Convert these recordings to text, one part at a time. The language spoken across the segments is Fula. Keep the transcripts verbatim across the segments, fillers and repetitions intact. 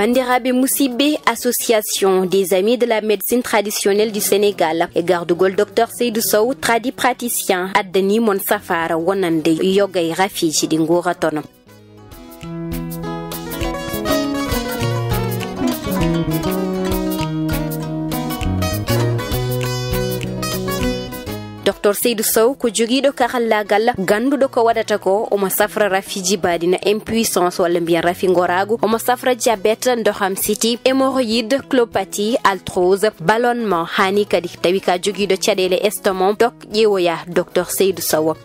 Banndiraaɓe musidɓe, Association des Amis de la Médecine Traditionnelle du Sénégal e gardugol Docteur Seydou Sow, tradipraticien, addanii mon safaara wonande yoga e rafiiji ɗi nguuratono. Docteur Seydou Sow ko jogiiɗo karallaagal, gannduɗo ko waɗata ko, omo safra rafi jibaaɗi na impuissance walla mbiyen rafi ngoraagu, omo safra diabète, ndoham siti, hémorroïde, colopathie, arthrose, ballonnement, hani kadi tawi ka jogiiɗo caɗeele estomac, dok ƴeewoya Docteur Seydou Sow.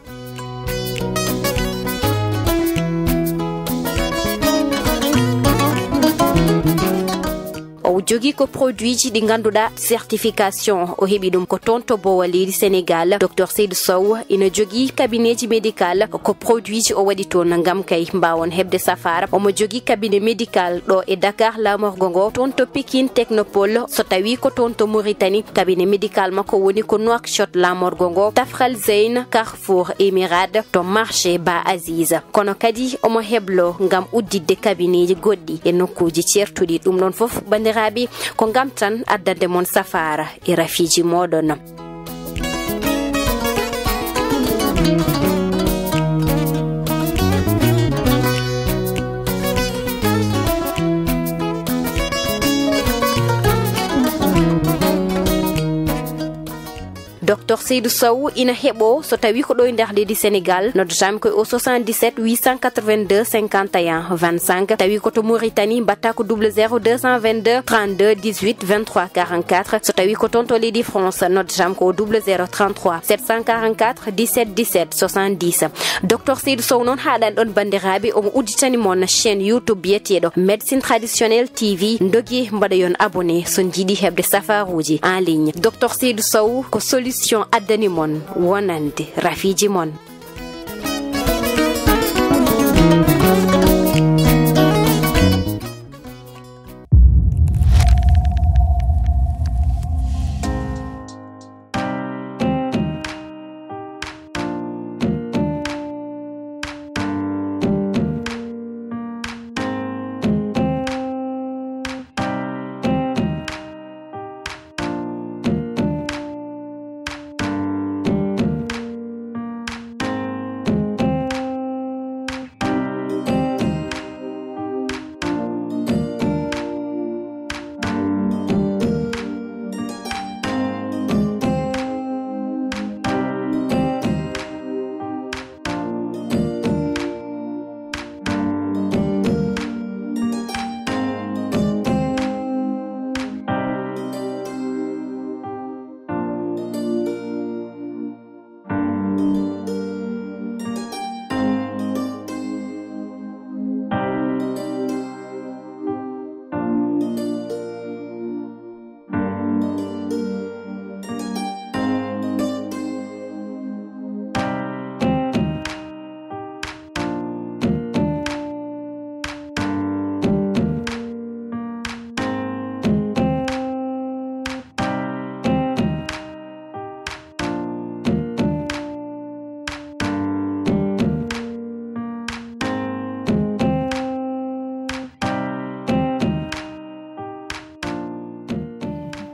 O jogii ko produitji ɗi ngannduɗaa certification o heɓi ɗum ko toon to Boowa leydi Sénégal. Docteur Seydou Sow ina jogii cabinet ji médical, ko produitji o waɗi toon ngam kay mbaawon heɓde safaara. Omo jogii cabinet médical ɗo e Dakar laamorgo ngo, toon to Pikine Technopole, so tawii ko toon to Mauritanie, cabinet médical makko woni ko Nouakchott laamorgo ngo, Tafral Zeyn, Carrefour Emirade, to marché Ba Aziz. Kono kadi omo heblo ngam udditde kabinetji goɗɗi e nokkuuji ceertuɗi. Ɗum ɗon fof, banndiraaɓe, ko ngam tan addande mon safaara e rafiiji mooɗon. Docteur Seydou Sow ina heɓo so tawi ko ɗo e nder leydi Sénégal, noddatami ko o soixante-dix-sept huit cent quatre-vingt-deux cinquante et un vingt-cinq, tawi ko to Mauritanie, mbatta ko double zéro deux cent vingt-deux trente-deux dix-huit vingt-trois quarante-quatre, so tawi ko toon to leydi France, noddatami ko o double zéro trente-trois sept cent quarante-quatre dix-sept dix-sept soixante-dix. Docteur Seydou Sow noon haaɗani ɗon, banndiraaɓe, omo udditani mon chaîne YouTube biyeteeɗo Médecine Traditionnelle T V. Ndogi mbaɗoyon abonné so njiɗi heɓde safaruuji en ligne. Docteur Seydou Sow ko solution addani mon wonande rafiiji mon.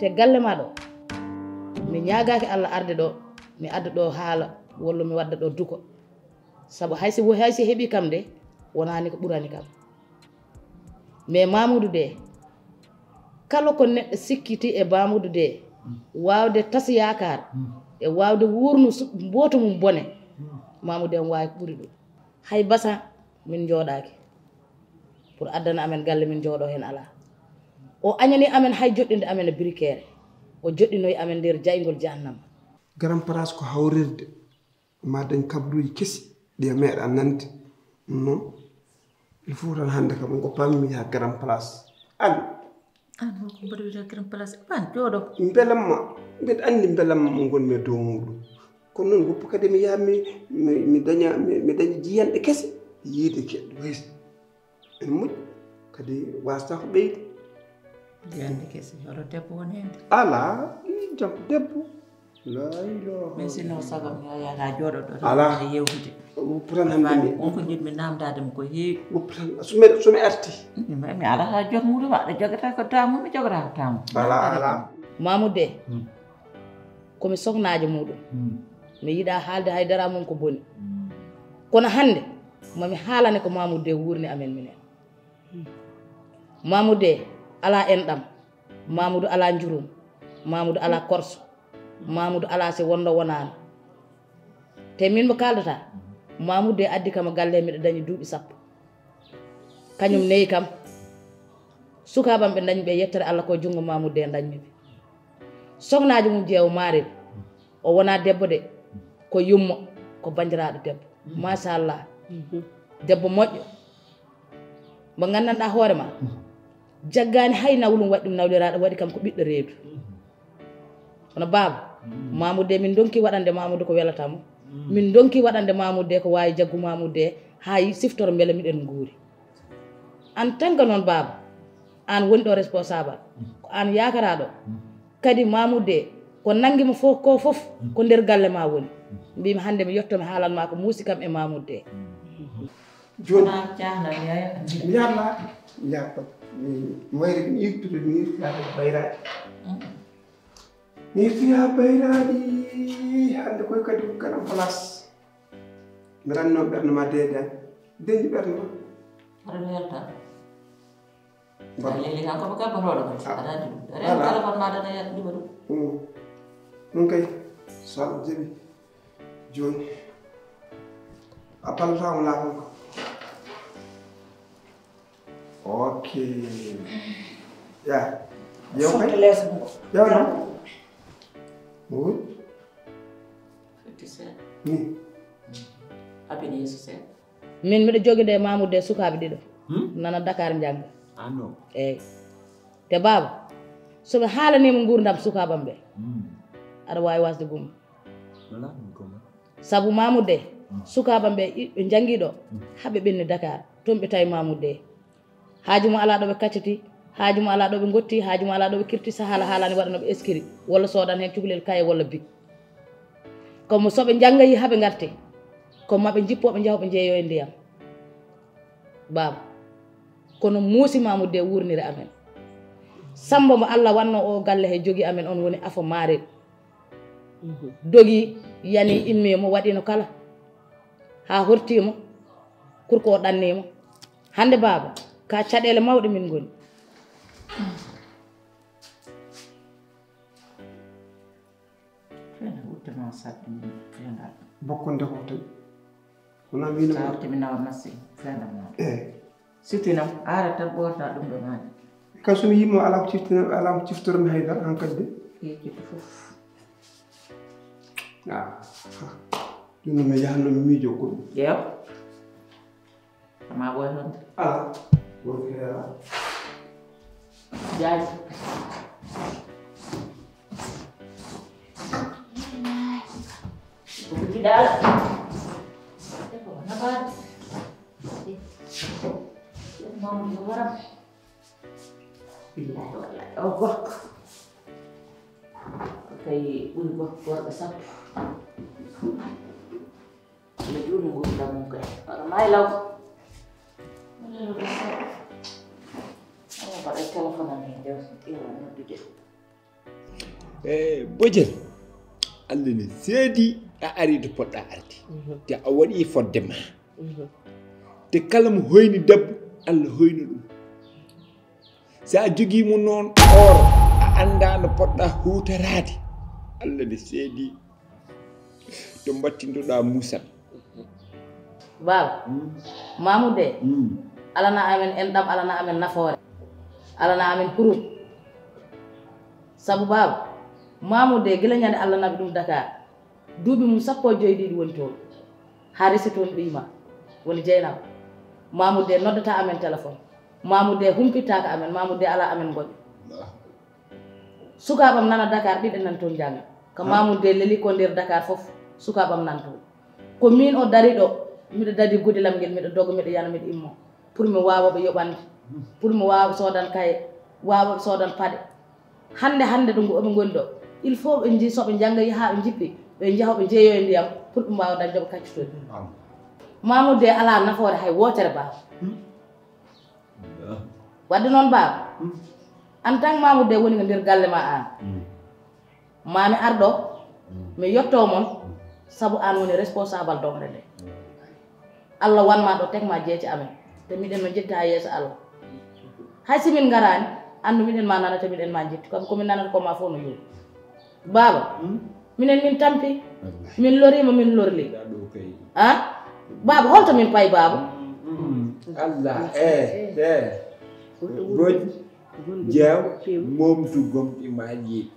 Te galle ma ɗo, mi ñaagaaki Allah arde ɗo, mi adda ɗo haala, walla mi wadda ɗo duko. Sabu hay si wo-, hay si heɓi kam de, wonaani ko ɓurani kam. Mais Mamoudou de, kala ko neɗɗo sikkiti e Mamoudou de, waawde tas yaakaar, e waawde wuurnu su-, mbootu mum bone, Mamoudou de, omo waawi ko ɓuri ɗum. Hay basan min njooɗaaki pour addana amen galle, min njooɗo heen alaa. O añani amen hay joɗɗinde amen e birikeere. O joɗɗinoyi amen nder jayngol jahannama. Garam Paras ko hawrirde, ma dañ kabluuji kesi ɗi a meeɗa nande. Ɗum noon, il faut tan hannde kam, ko pammi haa Garam Paras. An? An, hol ko mbaɗa wiyata Garam Paras? An, jooɗo. Mbelamma, mbeɗa anndi mbelamma mo ngonmi e dow muuɗum. Kono noon, woppu kadi mi yaha mi, mi, mi daña, mi, mi daña jiyanɗe kese. Yiide ke, wayi, ene moƴƴi. Kadi wasata ko ɓeyde. Jiyanɗe kese, hoto debbo won heen de. Alaa, ii, jam debbo. Laylo. Mais sinon, sagam yaya na jooɗoɗo tan. Ala. Yewtude. Woppu tan hannde mi. On ko jiɗmi namdade mo ko heewi. Woppu tan. So mi, so mi arti. Mi, mi ala ha jot muɗum, aɗa jogata ko tamu, mi jogata ko tamu. Ala, ala. Mamoudou de, komi sognaajo muɗum. Mi yiɗa haalde haydara mum ko boni. Kono hannde, mami haalane ko Mamoudou de wuurni amen minen. Mamoudou de, ala enɗam. Mamoudou ala njurum. Mamoudou ala korso. Mamoudou ala si wonno wonano. Te min mo kaldata, Mamoudou de addi kam e galle he miɗo dañi duuɓi sappo. Kañum neyi kam. Sukaaɓam ɓe dañmi ɓe yettere Allah ko junngo Mamoudou de dañmi ɓe. Sognaajo mum jeewo maarel. O wona debbo de, ko yummo, ko banndiraaɗo debbo. Machallah. Debbo moƴƴo. Mo nganndanɗaa hoore ma. Jaggaani hay nawlum waɗi ɗum nawliraaɗo, waɗi kam ko ɓiɗɗo reedu. Kono baaba, Mamoudou de min ndonki waɗande Mamoudou ko welata mo. Min ndonki waɗande Mamoudou de ko waawi jaggu Mamoudou de haa yi siftoro mbele miɗen nguuri. En tant que noon baaba, aan woni ɗo responsable, ko aan yaakaraɗo. Kadi Mamoudou de, ko nanngi mo fof ko fof ko nder galle ma woni. Mbimi hannde mi yetto mi haalan ma ko muusi kam e Mamoudou de. Jooni An cahna mi yaya. Mi yaarla mi yaarta mi wayri mi irtude mi irti haa bayraɗi. Mi irti haa bayraɗi hannde koye kadi kanam place. Mi ranno ɓernde ma deedan. Deñi ɓernde ma. Aɗa welta. Mbar A leli tan ko ɓe gabbatooɗo kadi. Aɗa anndi ɗum. Rewa téléphone ma dana yat ɗiɓa ɗum. Ɗum kay so Allah jaɓi jooni a ballataama laafal ko. Ok. Ya. Yew kay. Sotti leeso mum. Yew na. Wuu. Fifty cent. Ni. Abin yeeso seeɗa. Min miɗo joginde e Mamoudou de sukaaɓe ɗiɗo. Nana Dakar njannga. Ano. Eeyi. Te baaba, so ɓe haalanima nguurndam sukaaɓam ɓe, aɗa waawi wasde gumma. Wala ɗum goma. Sabu Mamoudou de, sukaaɓam ɓe i- ɓe njanngi ɗo, haɓe ɓenni Dakar, toon ɓe tawi Mamoudou de. Haaju mo alaa ɗo ɓe kacciti, haaju mo alaa ɗo ɓe ngotti, haaju mo alaa ɗo ɓe kirti, so haala haalaani waɗano ɓe eskiri, walla soodan heen cukalel kaye walla bik. Kono so ɓe njanngayi haɓe ngarti, ko maɓe njippo ɓe njaho ɓe njeeyo e ndiyam. Baaba, kono muusi Mamoudou de wuurniri amen. Sammbo mo Allah wanno o galle he jogi amen on woni afo maarel. Dogi yani immi mo waɗino kala. Haa horti mo, kurko o ɗanni mo. Hannde baaba, ka caɗeele mawɗe min ngoni. Fena wutte ma saɗɗum fena. Bokkonde ko tan. Wona wino Sa watti mi nawa massin fena ma. Eh. Surtout nam ara tan ɓorta ɗum ɗo maani. Kay so mi yimo ala ko ciftina ala ko ciftormi haydara hankadi de. Yeccito fof. Ah. Ɗum no mi yahanno mi miijo ko. Yew. Ama ɓoy honde. Ala. Wonko ala. Jaaji. Ko jiɗaala. Ko nabaade. Mamudu waram. Billahi wallahi o gorko. Kay ɓuri gorko worɓe sappo. Ɓe juuni ngurdam mum kay oɗo may law. Oɗo mbaɗa téléphone am he ndew ƴeewa noddude. E bojel, Allah ne seedi a ari to poɗɗa arde. Te a waɗi fodde ma. Te kala mo hoyni debbo, Allah hoyno ɗum. Si a jogii mo noon or a anndaa no poɗɗa huutoraade, Allah ne seedi to mbattindoɗaa muusal. Baaba, Mamoudou de, alana amen enɗam, alana amen nafoore, alana amen hurum. Sabu baaba, Mamoudou de gila ñande Allah naɓi ɗum Dakar, duuɓi mum sappo e joyi ɗiɗi woni toon. Haa resi toon ɓiy ma woni Jeynaba. Mamoudou de noddata amen téléphone. Mamoudou de humpittaaka amen, Mamoudou de ala amen ngoƴa. Sukaaɓam nana Dakar ɗiɗi nan toon njannga. Ko Mamoudou de leli ko nder Dakar fof, sukaaɓam nan toon. Ko min o dari ɗo, miɗo dadi gudilam ngel, miɗo dogo, miɗo yana, miɗo immo. Pour mi waawa ɓe yoɓande, pour mi waawa ɓe soodan kaye, waawa ɓe soodan paɗe. Hannde hannde ɗo ngo oɓe ngoni ɗo, Il faut ɓe nji-, so ɓe njannga haa ɓe njippi, ɓe njaha ɓe njeeyo e ndiyam, pour ɓe mbaawa dañde ɓe kaccutoɗi. Mamoudou de alaa nafoore hay wootere, baaba. Wadde noon, baaba, en tant que Mamoudou de woni ko nder galle ma aan. Maa mi ar ɗo, mi yetto mon, sabu aan woni responsable doŋre nde. Allah wan ma ɗo, teg ma jeece amen, te miɗen ma njetti haa yeeso Allah. Hay si min ngaraani, anndu miɗen ma nana, te miɗen ma njetti, sabu ko min nanata ko ma fof no yooɗi. Baaba, minen min tampi, min loriima, min lorli. Ah? Baaba, holto min payi, baaba? Allah, eh, eh. Goj, jeew, momtu gomɗi ma ɗi.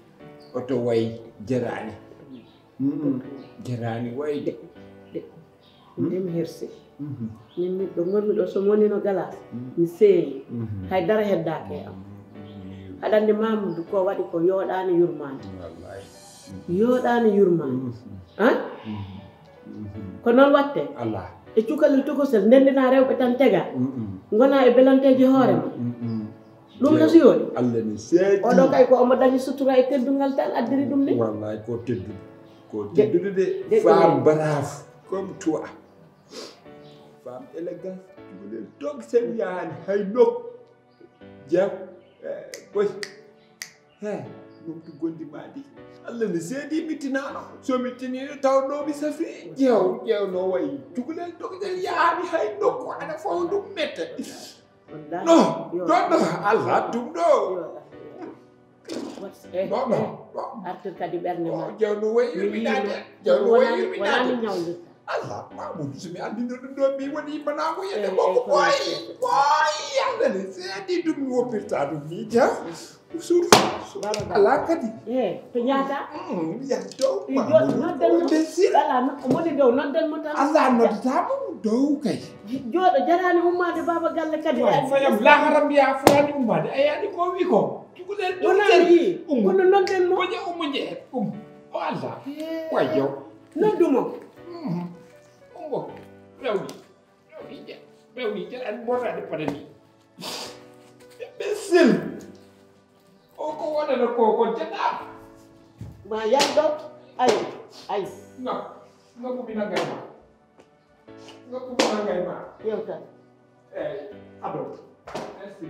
Oto way jaraani. Mm, jaraani wayde. Nde mi hersi. Min miɗo ngonmi ɗo, so mi wonino galas, mi seeyi. Hay dara heddaaki e am. Aɗa anndi Mamoudou ko waɗi ko yooɗaani yurmaani. Wallahi. Yooɗaani yurmaani. Ah? Ko noon waɗte? Allah. E cukalel tokosel, ndenndina rewɓe tan tega. Ngona e belanteeji hoore ma. Ɗum no si yooɗi. Allah ne seedi. Oɗo kay ko omo dañi sutura e teddungal tan addiri ɗum ni. Wallahi ko teddude. Ko teddude de. Femme brave comme toi. Femme élégante. Ɗum ne dog sen yaani hay nokku. Jam. Eh, boy. He, momtu gondi ma ɗi. Allah ne seedi mi tinaano. So mi tiniino taw ɗo mi safi. Jeew, jeew no wayi. Cukalel dogdel yaani hay nokku ana faw ɗum mette. No, ɗon ɗo, Allah tum ɗo. No, no, no. Artir kadi ɓernde ma. Jeew no wayi yurminaade. Jeew no wayi yurminaade. Allah, Mamoudou, so mi anndino ɗum ɗo, mi woni banaango yedde makko. Boy, boy, Allah ne seedi ɗum, mi woppirta ɗum ni, ja. Suudu. Ala kadi. Eh, to yaata? Mm, ya dow. Nodden mo. Ala, no, o woni dow, nodden mo tan. Allah noddata mo dow kay. Jooɗo, jaraani ummaade baaba galle kadi. Fayam laharam mbiya fotani ummaade. A yaani ko wi ko. Cukalel ɗum wonani yi. Kono nodden mo. Ko je ummo je. Um. O Allah. Wayo. Noddu mo. Ummo. Rewni. Rewni je. Rewni je. An borraade padani. Imbécile. O ko wonata ko, ko jaɗaama. Ma yaldo. Ay. Ay. No. No ko mi nangay ma. No ko mi nangay ma. Yewtan. Eyi, ado. Merci.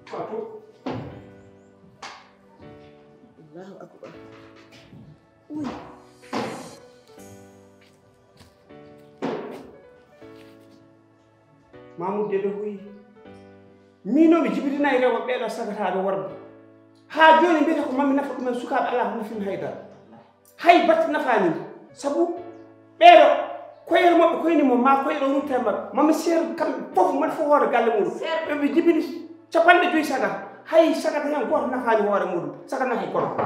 Fatou. Allahu akbar. Uy. Mamoudou de ɗo hoyi. Min o ɓe jibinay rewa ɓeeɗo sagataaɗo worɓe. Haa jooni mbiyata ko mami nafa ɗumen sukaaɓe alaa ko nafin haydara. Hay batte nafaani mo. Sabu ɓeeɗo koyre maɓɓe koyni mo ma koyɗo rutta e maɓɓe. Mami seer kamɓe fof mbaɗi fof hoore galle muɗum. Ɓe ɓe jibini capanɗe joyi saga. Hay sagata heen gooto nafaani hoore muɗum. Saga nafi kono.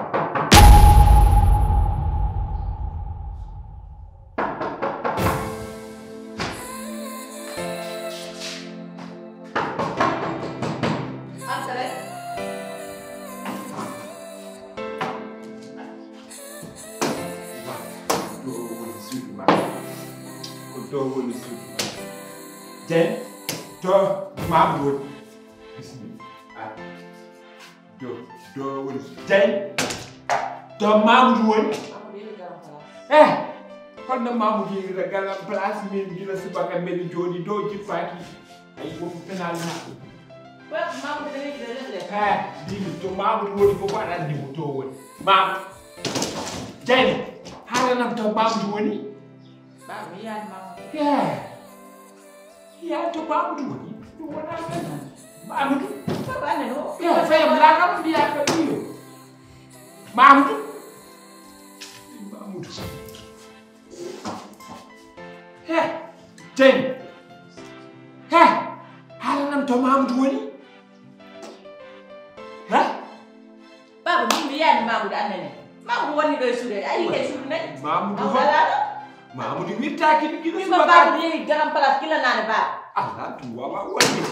Ɗo woni suudu ma. Ko ɗo woni suudu ma. Jeng, to Mamoudou woni. Bisimilla. Ah. Ɗo, ɗo woni suudu. Jeng, to Mamoudou woni. Eh, holno Mamoudou yehi garan place min gila subaka mbeɗa jooɗi ɗo jippaaki. Ay, womo penal ma. Ba, Mamoudou ne yidde rek le. Eh, dimi to Mamoudou woni ko ko aɗa anndi mo to woni. Mam. Jeyna, haalanam to Mamoudou woni. Ba, mi yaani Mamoudou. Eh. Ya to Mamoudou woni. Ɗum wona penal. Mamoudou. Ba, ba, ne no. Eh, fayam la kam mbiya ka biyo. Mamoudou. Mamoudou. He, Jeyna. He, haalanam to Mamoudou woni? He? Baaba, min mi yaani Mamoudou annene. Mamoudou woni ɗo e suudu, a yii kay suudu nayi. Mamoudou hol? Mamoudou wirtaaki mi gila subaka. Baaba yehi garan place gila naane baaba. Allah, ɗum wawa wonde.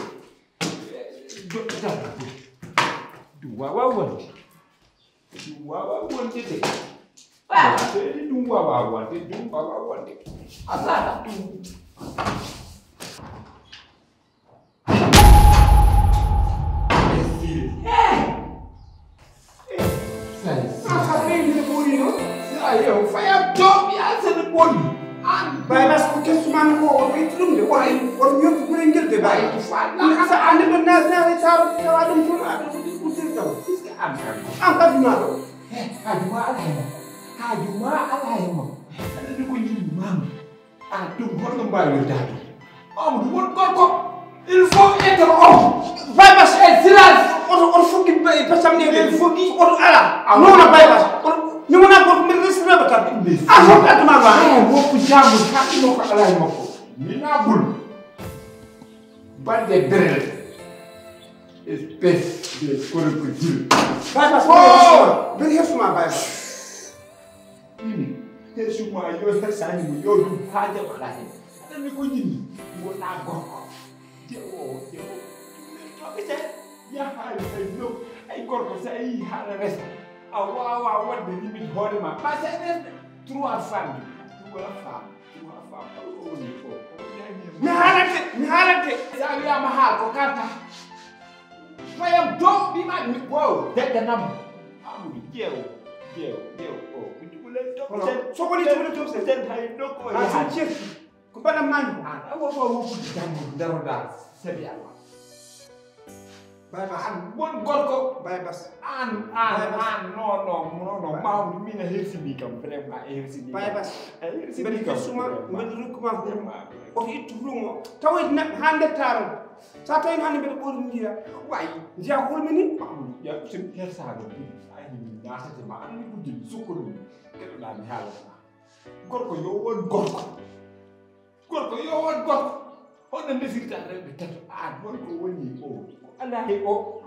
Ɗum wawa wonde. Ɗum waawaa wonde de. Waaw. Seydi, ɗum waawaa wonde, ɗum waawaa wonde. Alaa ɗum. Hey! Ɓuri noon. Ayo, faya doom ya sene ɓuri. An. Baye Bas ko kesuman ko o itti ɗum de. Woni won yontu gure ngel de baye. Sa ande ɗo na na taro tawa ɗum tun a ɗum ɗum ɗum taw. An kaduna ɗo. Haaju ma ala hema. Haaju ma ala hema. Aɗa ko yimɓe mamu. Ah, ɗum holno mbaawirta ɗum? Amadou, won gorko. Il faut être homme. Baybas e silence. Oto oto fuɗɗi pecam ni. Il faut ɗi oto ala. A noona baybas. Oto mi wona gorko mbiɗa resirɓe tan. A fof addu ma ba. Woppu jaamu hakkimo ko ala e makko. Minabul. Balde berel. Espèce de crocodile. Baybas. Mbiɗa hersuma baybas. Ini, hersuma yo hersani mo yo ɗum haa jaɓa haa hen. Aɗa mi ko jinni, wona gorko. Jewo, jewo. Ɗum ɓe yahaali hay no, ay gorko sa yi haala resa. A wawa wadde limit hoore ma. Ba sa resde trois femmes, trois femmes, trois femmes. Holko woni ko? Mi haalante, mi haalante. Sa wiyama haal ko karta. Fayam dow ɗi ma mi wow degganam. Amudu jeewo jeewo jeewo o. Ko jubule top ten. So woni jubule top ten hay nokko o yaha. Ko mbaɗan mami. An awa fo woppude janngo daroɗa sabi Allah. Baybas. An won gorko. Baybas. An an an non non non non mawmi mina hersini kam vraiment e hersini. Baybas. Mbeɗa suma mbeɗa rukkuma hurma. Oto ittu hurmo tawoyde neɗɗo ha nder taron. Sa tawi hande mbeɗa ɓorni ndiya. Wayi. Ndiya hulmini. Mamudu ya usin hersago. Ay mi nasate ma an mi guddi sukuru. Keɗoɗa mi haalata ma. Gorko yo won gorko. Gorko yo won gorko. Honno ndesirta rewɓe tato an won ko woni o ko ala he o.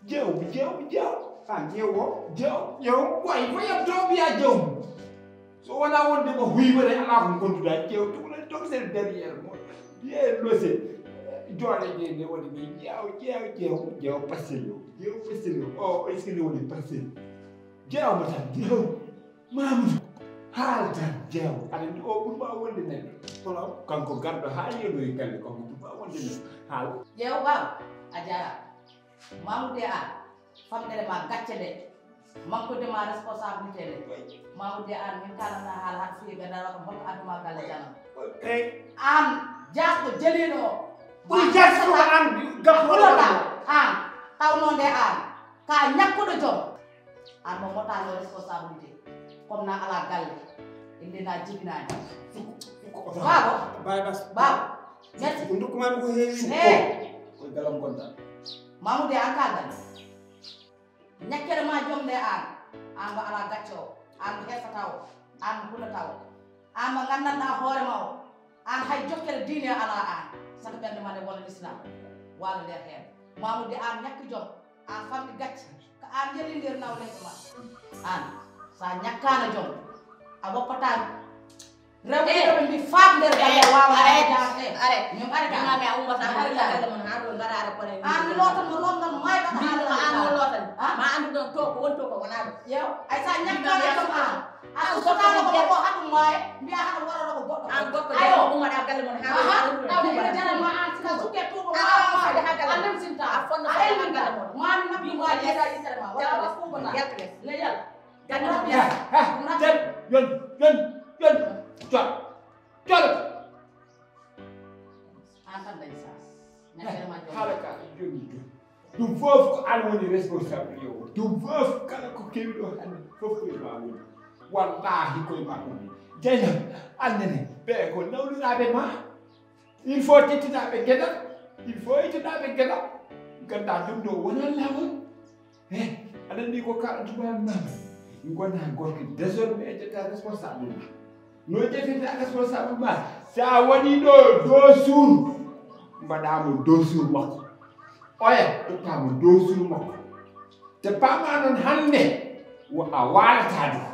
Jeew mi jeew mi jeew. An jeewo jeew jeew wayi ko yam to mbiya jeew. So wona wonde mo huywere ala ko gonduɗa jeew tugula toxel derrière mo. Ye lose. Joɗe je nde woni mi jeew jeew jeew jeew pastel o jeew pastel o o est-ce que nde woni pastel? Jeew mo tan jeew. Mamudu. Haal tan jeew aɗa ndi o ɓurma wonde neɗɗo. Kono kanko garɗo ha yeɗoyi galle kanko ɓurma wonde neɗɗo. Haal. Jeew ɓaw a jara. Mamude an famɗere ma gacce nde. Manquede ma responsabilité nde. Mamude an min kalana haala haɗa fiye ɓe dara ko mboɗo adduma galle janam. An jasɗo jeliɗo o. Ɓuri jasɗo ko an gam hulata an. Tawnode an ka ñakkuɗo joom. An mo motano responsabilité. Comme na ala galle inde na jibinani. Baba. Baba. Merci. Ko ndukkuman ko heewi. He. Ko galam gonta. Mamude an ka galle. Ñakkere ma joom nde an. An mo ala gacce o an mo hersata o an mo hulata o an mo gandanɗa hoore ma o. An hay jokkere diine ala an. Saka ɓernde ma nde wona l'islam. Wala nder hen. Mamude an ñakki joom. An famɗi gacce ka an yeli nder nawleejo ma. An sa ñakkano joom a woppatano. Rewɓe ɓe mbi faat nder galle wawa jaate. Are min are ka mami a ummata ko illa galle mon ha ɗo ngara are kone an mi lotan mo london mayɗa an mo lotan ma andu ɗon to ko won to ko wona ɗo. Yew ay sa ñakkano joom an. A sutano ko ko haɗum maye mbiya haɗa warano ko goɗɗo an goɗɗo ayo ummaɗa galle mon ha ɗo. Aw ina jarama an ka sukke tuuɓo ma an lemsinta a fonno a elminta mami nabbi ma yeeɗa yittere ma wala waskuɓata leyal. Gannaaw bi ah ah ten yon yon yon col col. An tan dañ sas. Ñakkere ma jom. Haala ka joni joni ɗum fof ko an woni responsable yo ɗum fof kala ko kewi ɗo hande fof koye ma woni. Wallahi koye ma woni. Jeynam annene ɓe ko nawliraɓe ma. Il faut tettinaɓe geɗal. Il faut ittanaɓe geɗal. Ganda ɗum ɗo wona lawol. He aɗa andi ko kaɗa tubaɓe ma. Gona gorko désormais ƴetta responsable ma. No ƴettita responsable ma? Sa woni ɗo deux jours. Mbaɗamo deux jours makko. Oya tottamo deux jours makko. Te pama noon hande wo a walata ɗum.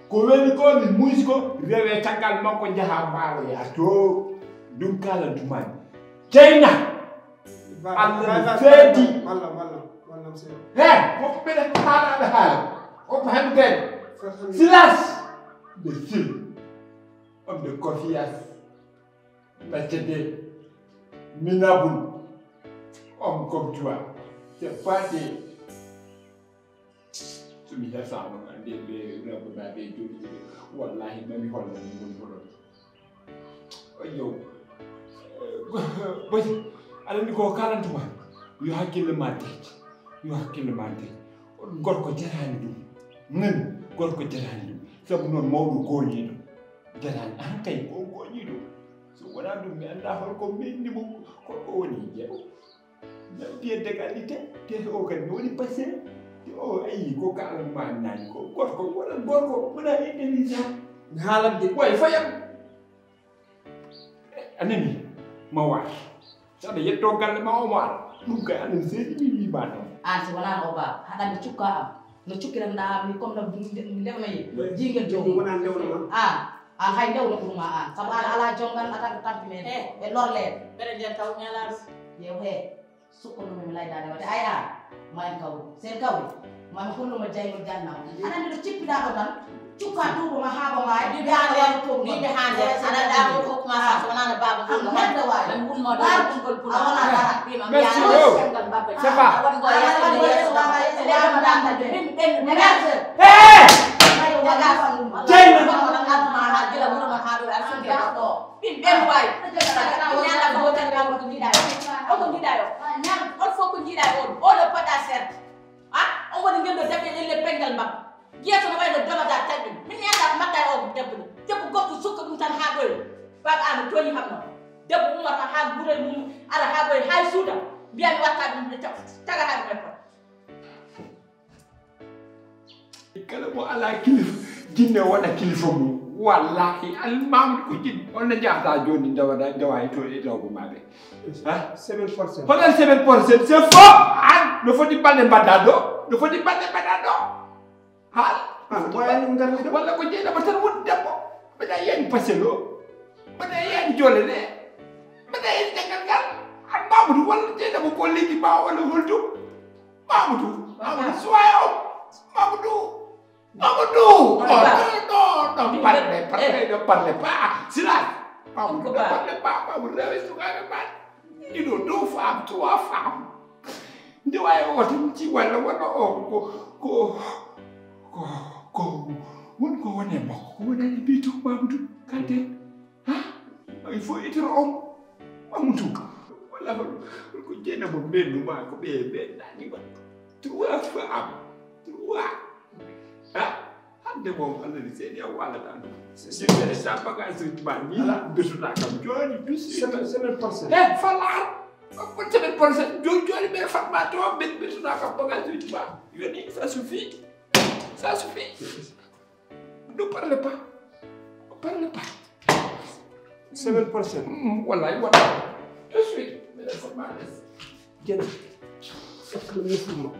Ko weli ko mi muusi ko rewe caggal makko njaha mbaaloya to. Ɗum kalantumani jeyna. Allah no feedi. He woppa ɓeɗe haalaɓe haala woppa hande ɓeɗe. Silas. Ɓe sil. Homme de confiance. Ɓeccete. Minabul. Homme comme toi. C'est pas des. Mi hesaano, ande ɓe rabbanaaɓe e jooɗiiɓe. Wallahi, mami holla, mi woni hoɗon. Yo. Boy, aɗa anndi ko kalantuma? Yo hakkille ma dec. Yo hakkille ma dec. Gorko jaraani ɗum. Nani, gorko jaraani ɗum. Sabu noon mawɗo gooñiiɗo. Jaraani. An kay, ko gooñiiɗo. So wonaa ɗum, mi anndaa hol ko mbeɗni mo, ko o woni jeeɗo. Même pied d'égalité, te o kadi mi woni passé. Te o ayi ko kalan ma nani ko gorko, wona gorko, wona intelligent. Mi haalan de. Way fayam. A nani? Ma waay. Saɗa yetto galle ma o mo ara. Ɗum kay anan seedi mi wi ma ɗon. An si wonano o baaba, haɗa mi cukka am. No cukkiranɗa am ni comme no ndewno yi. Jingel joom. Wona ndewno ma. An, an hay ndewno ɓurma an. Sabu an ala jongal a tan ko tampi men. Eh. E lorle. Bere nden taw ñala ɗum. Yew he. Sukkundu mi laydaade waɗde ay an. Ma en kawri. Sen kawri. Ma mi hollu ma jaygol janna. Aɗa andi ɗo cippiɗa ɗo tan. Cukka tuuba ma haaba ma. Bibi hande. Bibi hande. Aɗa ɗa ko hokku ma sa wona no baaba. Am hedda waay. Ɗum ɗum mo ɗo ɗum gol pula. A wona dara. Merci beaucoup. C'est pas. Min ɓen. Merci. Hey! Jeyna. Min ɓen waay. Ñanda ko tan ko jiiɗa yo. On ko jiiɗa yo. On fof ko jiiɗa yo. On o poɗɗa seeɗa. Ha? On woni ngel ɗo debbo e ɗelle pengal mbam. Yeeso no wayno dogoda taƴɗum. Min mi anndaa ko mbaɗɗa e o debbo ni. Debbo gorko sukka ɗum tan haa ɓooya. Baaba Aama tooñi kam noon. Debbo ummata haa gure mum ara haa ɓooya haa suuda. Mbiya mi watta ɗum taga haa ɗum e pot. Kala mo alaa kilifa, jinne wona kilifa mum. Wallahi, almamdu ko jinne. On no njahata jooni ndewa ndewa e to e dawgo maɓe. Ha? Semaine prochaine. Hoɗon semaine prochaine? C'est faux! An, no foti balɗe mbaɗɗa ɗo? No foti balɗe mbaɗɗa ɗo? Haal. An, ɓooyani ɗum garmi ɗo. Walla ko jeyɗo mo tan woni debbo. Mbaɗa yani pasel o. Mbaɗa yani jole ɗe. Mbaɗa yani caggal ngal. An Mamadou walla jeyɗo mo ko leydi ma walla holto? Mamadou. Mamadou suwaya o. Mamadou. Mamadou. Oh, non, non, non, parle, parle, ne parle pas. Silence. Mamadou, ne parle pas. Mamadou, rewe sukaɓe ma. Ɗiɗo, deux femmes, trois femmes. Nde wawi o tan ci walla wona o ko, ko, ko, ko, won ko woni e makko, ko woni e mbi to Mamadou Kanté. Ha? Il faut être homme. Mamadou. Walla ko jeyna mo mbennu ma ko ɓe ɓe nani wa. Trois femmes. Trois. Ha? Hannde moom Allah ni seeni a walata ɗum. Simbere sa bagage uji ma ni. Ala. Birtata kam jooni tout de suite. Semaine, semaine prochaine. Eh, fala. Ko semaine prochaine. Jooni jooni ɓe fatma to ɓe birtata kam bagage uji ma. Yoni, ça suffit. Ça suffit. Ne parle pas. Ne parle pas. Semaine prochaine. Mm, wallahi, wallahi. Tout de suite. Mbiɗa ko maɗes. Jena. Yakkanam nufur ma.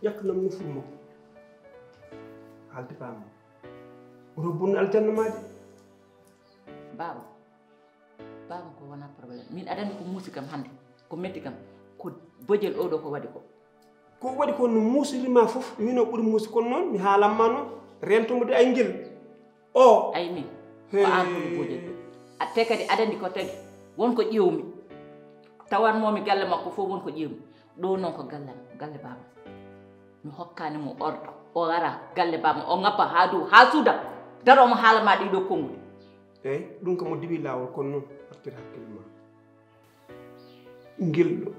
Yakkanam nufur ma. Haalde pam. Woto bonnu aljanna ma de. Baaba. Baaba ko wona problème. Min aɗa anndi ko muusi kam hannde. Ko metti kam. Ko bojel oɗo ko waɗi ko. Ko waɗi ko no muusiri ma fof, min o ɓuri muusi kono noon, mi haalan ma noon. Rento mo de ay ngel. O. Ay min. Ko an ko mi bojel. A te kadi aɗa anndi ko tagi. Won ko ƴeewmi. Tawanmomi galle makko fof won ko ƴeewmi. Ɗo noon ko galle am, galle baaba. Mi hokkani mo ordre. O ara galle baaba, o ŋabba haa dow, haa suuda. Daro omo haala ma ɗiɗo konnguɗi. Eyi, ɗum kam o diwi laawol, kono noon artir hakkille ma. Ngel ɗo.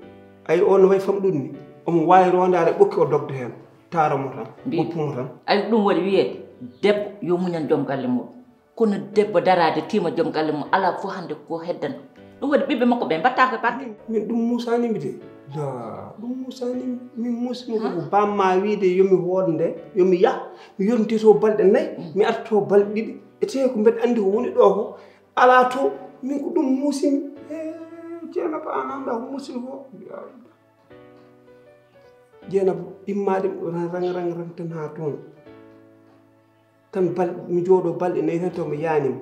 Ayi, o no wayi famɗude ni. Omo waawi rondaade ɓokki o dogde heen. Taara mo tan, mbi-, woppu mo tan. Ayi, ɗum waɗi wiyeede, debbo yo muñan joom galle mum. Kono debbo daraade tiima joom galle mum, alaa fof hannde ko heddan. Ɗum waɗi ɓiɓɓe makko ɓe mbaɗtaa ko e barke. Min, min ɗum muusaani mi de. La, ɗum muusaani mi. Min muusi mi ko bamma wiide yo mi hoot nde, yo mi yah, mi yonti to balɗe nayi, mi arta to balɗe ɗiɗi. E tee ko mbeɗa anndi ko woni ɗo ko, alaa to, min ko ɗum muusimi. He, Jeynaba, an anndaa ko muusimi ko. Jeynaba, immaade rang, rang, rang, rang tan haa toon. Tan bal-, mi jooɗo balɗe nayi tan taw mi yaanima.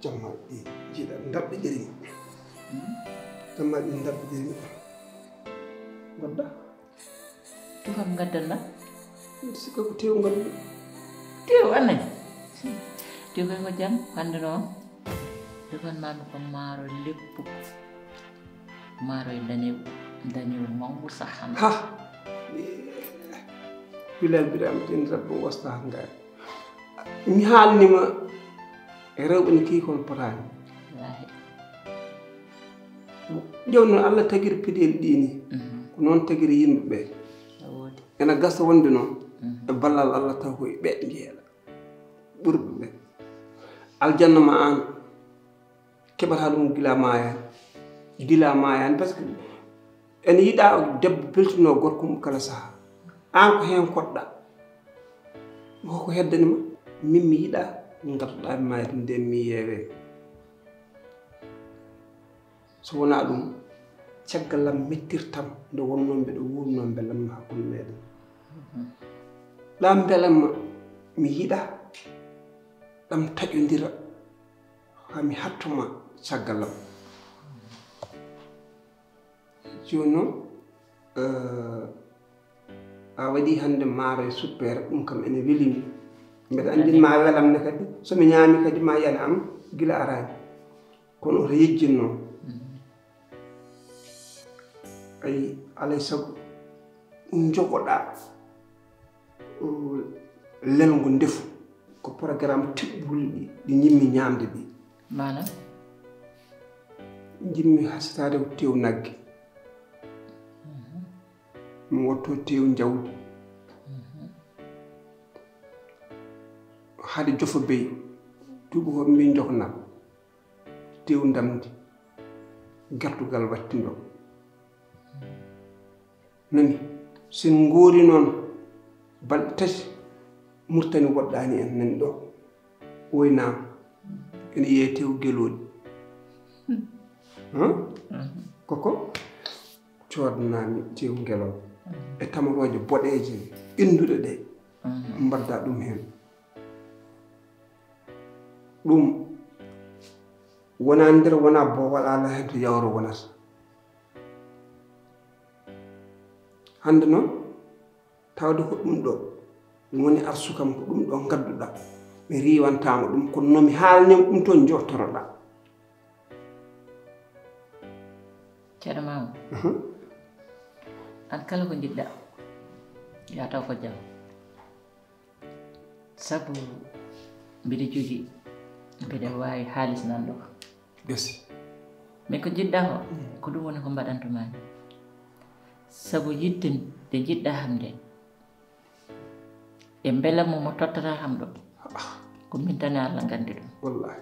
Jamma ɗi jiiɗa ndarɗe ƴerini. Jamma ɗi ndarɗe ƴerini. Ngodda. Tufam gaddanɗa. Sikka ko tew ngal. Tew anani. Tew kay ko jam hande noon. Defan mami ko maaro leppu. Maaro e dañewu dañewu mangu sahan. Ha. Bilal biram tin rabbu wasta hangare. Mi haalnima e rewɓe no kiikon potaani. Jooni noon Allah tagiri piɗeeli ɗii ni, ko noon tagiri yimɓe ɓee. Ena gasa wonde noon e ballal Allah taw ko e ɓe jeeɗa ɓurɓe ɓe. Aljanna ma aan keɓata ɗum gila maayani, gila maayani parce que ene yiɗa debbo beltinoo gorko mum kala saha. Aan ko heen koɗɗa. Koko heddani ma min mi yiɗa min ngartoɗa mi maayde nde mi yeewe. So wonaa ɗum caggal lam mettirtam nde wonnoo mbeɗo wuurnoo mbelamma hakkunde meɗen. Ɗam mbelamma mi yiɗa ɗam taƴodira haa mi hattuma caggal lam. Jooni noon a waɗi hannde maaro e suppere ɗum kam ene welimi. Mbeɗa anndin ma welam ne kadi somi ñaami kadi ma yana am gila arani kono oto yejjin noon. Ay alay sago jogoɗa lelngo ndefu ko programme tiɓɓuli ɗi ɗi ñimmi ñamde ɗi. Maanaam? Jiɗmi hasitaade ko tew nagge. Mi wotto tew njawdi. Haade jofa bey duuɓi ko min joknal tew ndamdi gertugal wattindo. Nani sen ngoori noon balɗe tati murtani woɗɗaani en nani ɗo woynaama ene yiyee tew gelooɗi. Koko coodanaami tew gelooɗi e tamarooje boɗeeje ɓennduɗe ɗe mbadda ɗum heen. Ɗum wona nder wona boowal alaa heen to yawro wonata. Hannde noon tawde ko ɗum ɗo ɗum woni arsu kam ko ɗum ɗo ngadduɗa mi riiwantaama ɗum kono no mi haalnima ɗum toon jottoroɗa. Ceerno Maama, an kala ko njiɗɗa yataw ko jam. Sabu mbiɗa jogii mbiɗa waawi haalis nan ɗo. Gasi. Mais ko njiɗɗa ko ko ɗum woni ko mbaɗantumaami. Sabu yiɗde nde njiɗɗa ham nde e mbelamma mo tottata ham ɗo ko min tan e Allah nganndi ɗum. Wallahi.